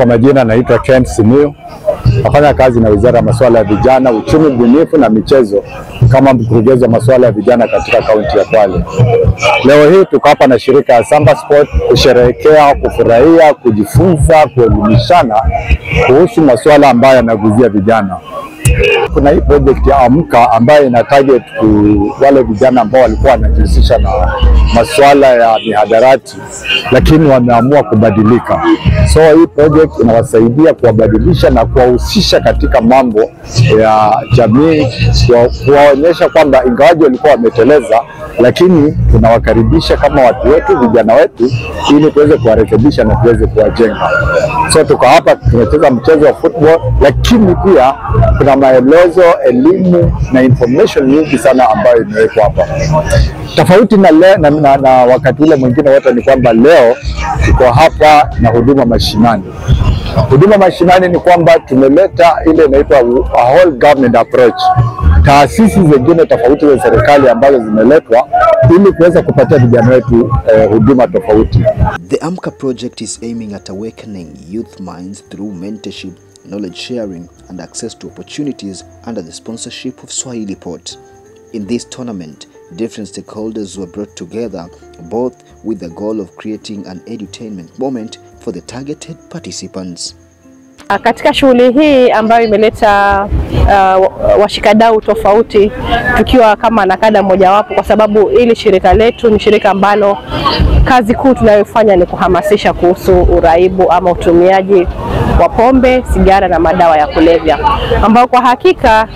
Kwa majina naitwa Ken Simiyu, nafanya kazi na Wizara ya Masuala ya Vijana, Uchumi Bunifu na Michezo kama mkurugenzi wa masuala ya vijana katika kaunti ya Kwale. Leo hii tuko hapa na shirika ya Samba Sport kusherehekea, kufurahia, kujifunza, kuelimishana kuhusu masuala ambayo yanaguzia vijana. Kuna hii project ya Amka ambayo ina target wale vijana ambao walikuwa wanajihusisha na masuala ya mihadarati lakini wameamua kubadilika. So hii project inawasaidia kuwabadilisha na kuwahusisha katika mambo ya jamii, kuwaonyesha kwamba ingawaje walikuwa wameteleza, lakini tunawakaribisha kama watu wetu, vijana wetu, ili tuweze kuwarekebisha na tuweze kuwajenga. So tuko hapa tunacheza mchezo wa football, lakini pia kuna maelezo, elimu na information nyingi sana ambayo imewekwa hapa. Tofauti na na wakati ule mwingine wote ni kwamba leo tuko hapa na huduma mashinani. Huduma mashinani ni kwamba tumeleta ile inaitwa a whole government approach. Taasisi zingine tofauti za serikali ambazo zimeletwa ili kuweza kupatia vijana wetu huduma tofauti. The Amka project is aiming at awakening youth minds through mentorship, knowledge sharing and access to opportunities under the sponsorship of Swahilipot. In this tournament, different stakeholders were brought together, both with the goal of creating an edutainment moment for the targeted participants. Katika shughuli hii ambayo imeleta washikadau tofauti, tukiwa kama NACADA mojawapo, kwa sababu ili shirika letu ni shirika ambalo kazi kuu tunayofanya ni kuhamasisha kuhusu uraibu ama utumiaji wa pombe, sigara na madawa ya kulevya, ambao kwa hakika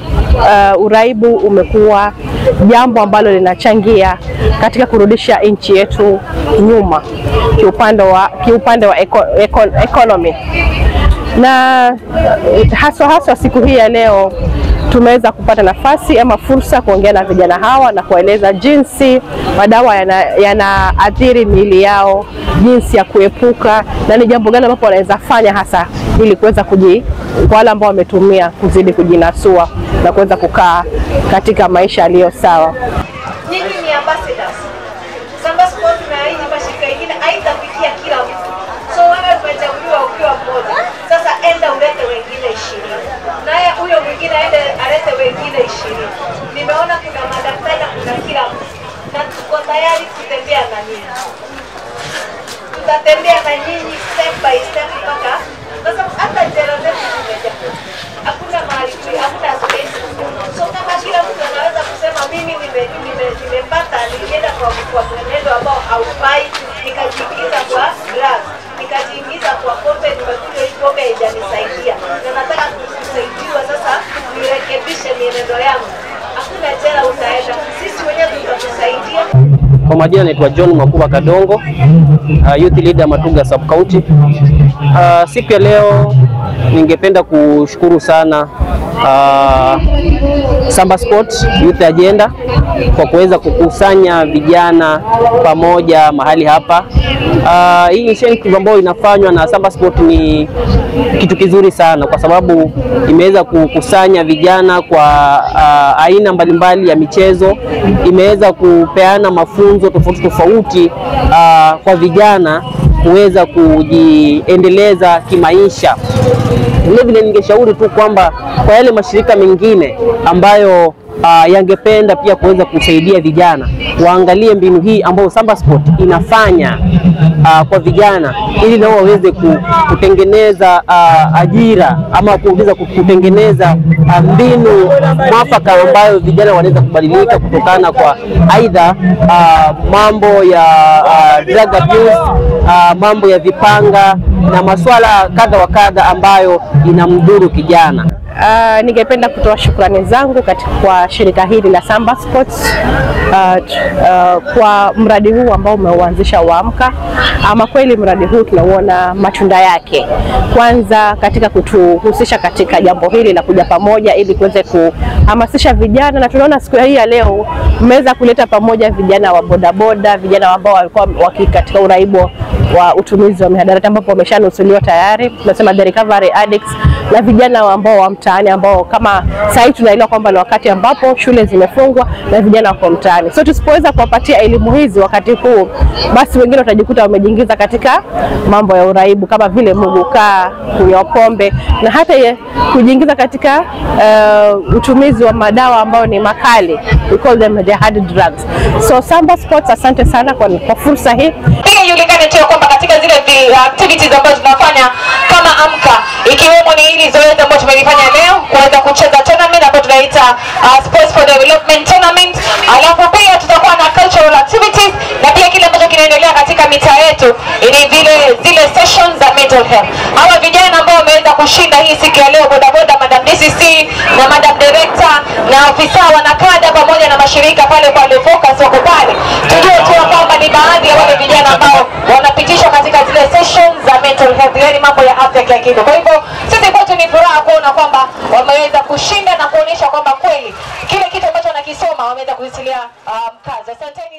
uraibu umekuwa jambo ambalo linachangia katika kurudisha nchi yetu nyuma kiupande wa economy. Na haswa siku hii ya leo tumeweza kupata nafasi ama fursa kuongea na vijana hawa na kueleza jinsi madawa yanaathiri miili yao, jinsi ya kuepuka na ni jambo gani ambapo wanaweza fanya hasa ili kuweza kwa wale ambao wametumia kuzidi kujinasua na kuweza kukaa katika maisha yaliyo sawa. Nyinyi ni ambassadors. Samba Sport na hizi mashirika mengine haitafikia kila mtu. So wewe umechaguliwa ukiwa mmoja. Sasa enda ulete wengine 20. Naye huyo mwingine aende alete wengine 20. Nimeona kuna madaktari na kuna kila mtu. Na tuko tayari kutembea na nyinyi. Tutatembea na nyinyi step by step mpaka sasa hata jela zetu zimejaa. Hakuna mahali, hakuna space. So kama kila mtu anaweza kusema mimi nimepata, nilienda kwa mwenendo ambao haufai, nikajiingiza kwa drugs, nikajiingiza kwa pombe, nimekunywa hii pombe haijanisaidia na nataka kusaidiwa sasa nirekebishe mienendo yangu. Hakuna jela utaenda, sisi wenyewe tutakusaidia. Kwa majina naitwa John Makuba Kadongo, youth leader Matuga Sub County. Siku ya leo ningependa kushukuru sana Samba Sport Youth Agenda kwa kuweza kukusanya vijana pamoja mahali hapa. Hii initiative ambayo inafanywa na Samba Sport ni kitu kizuri sana kwa sababu imeweza kukusanya vijana kwa aina mbalimbali ya michezo, imeweza kupeana mafunzo tofauti tofauti kwa vijana kuweza kujiendeleza kimaisha. Vile vile ningeshauri tu kwamba kwa yale mashirika mengine ambayo yangependa pia kuweza kusaidia vijana, waangalie mbinu hii ambayo Samba Sport inafanya kwa vijana ili nao waweze kutengeneza ajira ama kuweza kutengeneza mbinu mwafaka ambayo vijana wanaweza kubadilika kutokana kwa aidha mambo ya drug abuse, mambo ya vipanga na masuala kadha wa kadha ambayo inamdhuru kijana. Ningependa kutoa shukrani zangu kwa shirika hili la Samba Sports kwa mradi huu ambao umeuanzisha wa Amka. Ama kweli mradi huu tunauona matunda yake. Kwanza katika kutuhusisha katika jambo hili la kuja pamoja ili kuweze kuhamasisha vijana, na tunaona siku hii ya leo mmeweza kuleta pamoja vijana wa bodaboda, vijana ambao walikuwa katika uraibu wa utumizi wa mihadarati ambapo wameshanusuliwa tayari, tunasema the recovery addicts, na vijana ambao wa mtaani ambao kama sasa tunaelewa kwamba ni wakati ambapo shule zimefungwa na vijana wako mtaani. So tusipoweza kuwapatia elimu hizi wakati huu, basi wengine watajikuta wamejiingiza katika mambo ya uraibu kama vile muguka, kunywa pombe na hata kujiingiza katika utumizi wa madawa ambayo ni makali, we call them the hard drugs. So Samba Sports, asante sana kwa fursa hii. Pia ijulikane tu kwamba katika zile activities ambazo tunafanya kama Amka, ikiwemo ni hili zoezi ambalo tumelifanya leo kuweza kucheza tournament ambayo tunaita Sports for Development Tournament. Alafu pia tutakuwa na cultural activities na pia kile ambacho kinaendelea katika mitaa yetu ni vile zile sessions za mental health. Hawa vijana ambao wameweza kushinda hii siku ya leo, bodaboda, Madam DCC na Madam Director na afisa wanakada pamoja na mashirika pale kwa Focus wako pale, tujue tu kwamba ni baadhi ya wale vijana ambao wanapitishwa katika zile sessions za mental health, yani mambo ya afya kiakili. Kwa hivyo sisi kwetu ni furaha kuona kwamba wameweza kushinda na kuonyesha kwamba kweli kile kitu ambacho wanakisoma wameweza kuisilia mkazo. Asanteni.